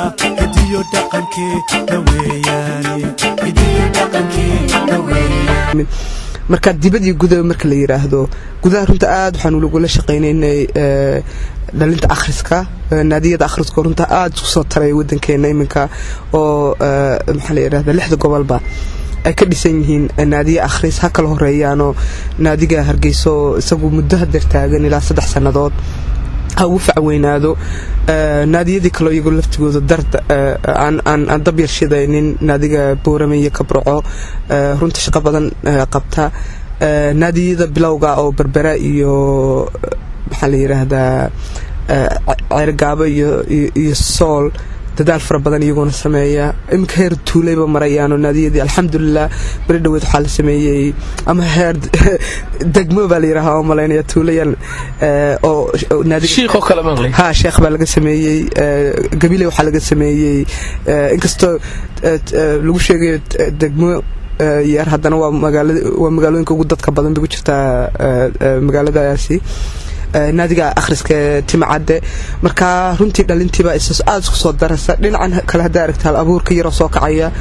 Hidiyo dhaqankeena weeyaane, hidiyo dhaqankeena weeyaan. Marka dibadii gudaha marka la yiraahdo, gudaha runta aad waxaan lagula shaqaynaynay dhalinta akhriska, naadiyada akhriska runta aad isku soo taray wadankeena iminka, oo maxaa la yidhahda 6da gobolba ay ka dhisan yihiin naadiye akhris. Ha kala horeeyaanoo naadiga Hargeyso isagu muddo hadeer taagan ilaa 3 sannadood ha ugu facweynaado, naadiyadii kaleo iyagoo laftigooda darda aan dab yar shidaynin, naadiga Boorame iyo Kabraco runta shaqo badan qabta, naadiyada bilowga oo Berbera iyo maxaa la yidhaahdaa Ceergaabo iyo Sool dadaal fara badan iyaguna sameeya. Iminka heer tuulayba marayaanoo naadiyadii alxamdulilah beri dhaweed waxaa la sameeyey, ama heer degmo baa la yidhaha oo malaynaya tuulayan oo Shiikhoo kale maqlay. Ha, Sheekh baa laga sameeyey, Gabiley waxaa laga sameeyey, inkastoo lagu sheegayo degmo yar, haddana waa magaalada, waa magaalooyinka ugu dadka badan bay ku jirtaa magaaladaasi, naadiga akhriska Timacadde. Marka runtii dhalintiiba aada isku soo daraysa. Dhinacan kale haddaa aragta hal abuurka yaroo soo kacaya,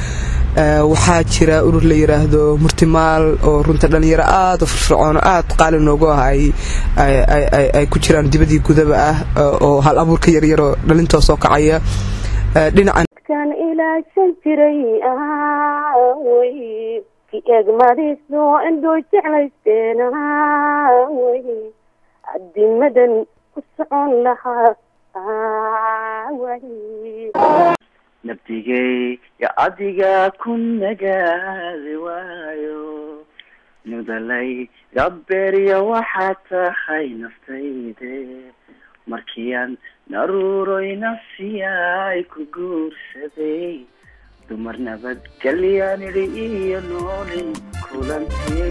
waxaa jira urur la yiraahdo Murtimaal oo runta dhalinyaro aada u firfircoon oo aada qaali noogu ah ay ku jiraan, dibadii gudaba ah, oo hal abuurka yaryaroo dhalintoo soo kacaya dhinacan kan ilaashan jiray awey ki eegmadiiso indhoo jeclaysteen awey adimadan ku socon lahaa awey. Nabdigay ya adiga ku nagaadi waayo, nudalay gaberya waxaad tahay naftayde, markiiaan naruuroy nafsiyaay ku guursaday, dumar nabadgelyaan idhi iyo nooli kulantay.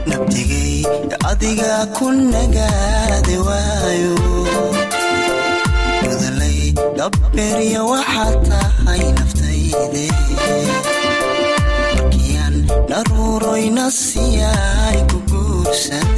Nabdigay adiga ku nagaadi waayo, nudalay gaberya waxaad tahay naftayde, markiiaan naruuroy nafsiyaay ku guursaday.